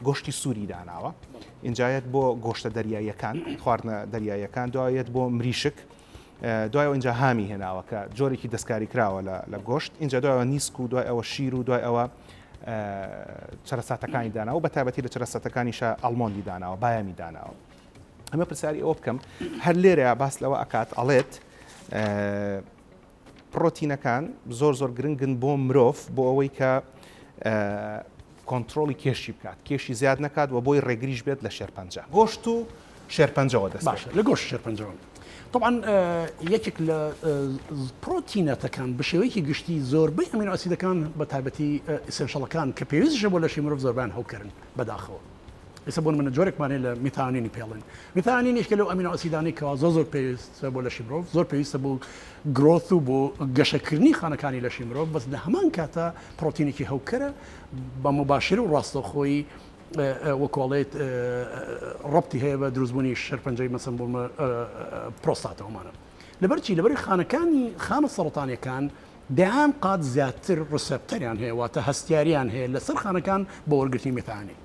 گۆشتی سووری داناوە ئینجایەت بۆ گۆشتە دەریاییەکان خواردنە دەریاییەکان دوایەت بۆ مریشک دوای ئەوە ئینجا هامی هێناوە کە جۆرێکی دەستکاری کراوە لە گۆشت ئینجا دوای ئەوە نیسک و دوای ئەوە شیر و دوای ئەوە چەرەساتەکانی داناوە بە تایبەتی لە چەرەساتەکانیشە almond ی داناوە بایەمی داناوە ئەمە پرسیاری ئەوە بکەم هەر لێرەیە باس لەوە ئەکات ئەڵێت پڕۆتینەکان زۆر زۆر گرنگن بۆ مرۆڤ بۆ ئەوەی کە کۆنترۆڵی کێشی بکات کێشی زیاد نەکات و بۆی ڕێگریش بێت لە شێرپەنجە گۆشت و شێرپەنجەوە دەست باشە لە گۆشت شێرپەنجەوە طبعا یەکێک لە پرۆتیناتەکان بە شێوەیەکی گشتی زۆربەی ئەمینۆ ئەسیدەکان بە تایبەتی essential ەکان کە پێویستیشە بۆ لەشی مرۆڤ زۆربیان هەوکەرن بەداخەوە ئێستا بۆ نمونە جۆرێکمان هەیە لە میتانینی پێڵێن میتانین یەکێکە لەو ئەمینۆ ئەسیدانەی کەوا زۆر زۆر پێویستە بۆ لەشی مرۆڤ زۆر پێویستە بۆ growth و بۆ گەشەکردنی خانەکانی لەشی مرۆڤ بەس لە هەمان کاتە پرۆتینێکی هەوکەرە بە مباشر و ڕاستەوخۆی وەکۆڵێت ڕەبتی هەیە بە دروستبوونی شێرپەنجەی مەسەن بۆ پرۆستاتەوەمانە لەبەر چی لەبەری خانەکانی خانە سەرەتانیەکان دەیان قات زیاتر receptor یان هەیە واتە هەستیاریان هەیە لەسەر خانەکان بۆ وەرگرتنی میتانین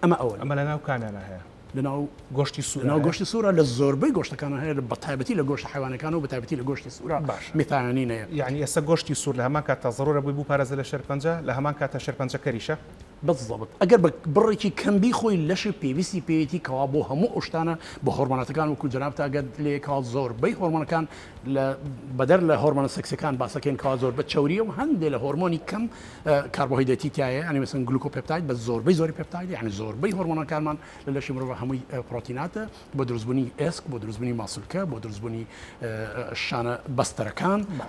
ئەمە ئەوە ئەمە لە ناو کامیانە هەیە؟ لە ناو گۆشتی سوورا لە ناو گۆشتی سوورا لە زۆربەی گۆشتەکانە هەیە بە تایبەتی لە گۆشتە حیوانەکان و بە تایبەتی لە گۆشتی سوورا باشە میتانین هەیە. یعنی ئێستا گۆشتی سوور لە هەمان کاتدا زەرورە بۆی بپارێزێت لە شێرپەنجە لە هەمان کاتدا شێرپەنجەکەریشە؟ بالضبط ئەگەر بە بڕێکی کەم بیخۆی لەشت پێویستی پێیەتی کەوا بۆ هەموو ئەو شتانە بۆ هۆرمۆناتەکان وەکو جەنابت ئاگات لێیە کەوا زۆربەی هۆرمۆنەکان لە بەدەر لە هۆرمۆنە سێکسیەکان باسەکەین کەوا زۆربە چەوریە و هەندێ لە هۆرمۆنی کەم کاربۆهیدرێتی تایە یانی مەسەن glycopeptide بە زۆربەی زۆری peptide یانی زۆربەی هۆرمۆنەکانمان لە لەشی مرۆڤ هەمووی پرۆتیناتە بۆ دروستبوونی ئێسک بۆ دروستبوونی ماسولکە بۆ دروستبوونی شانە بەستەرەکان.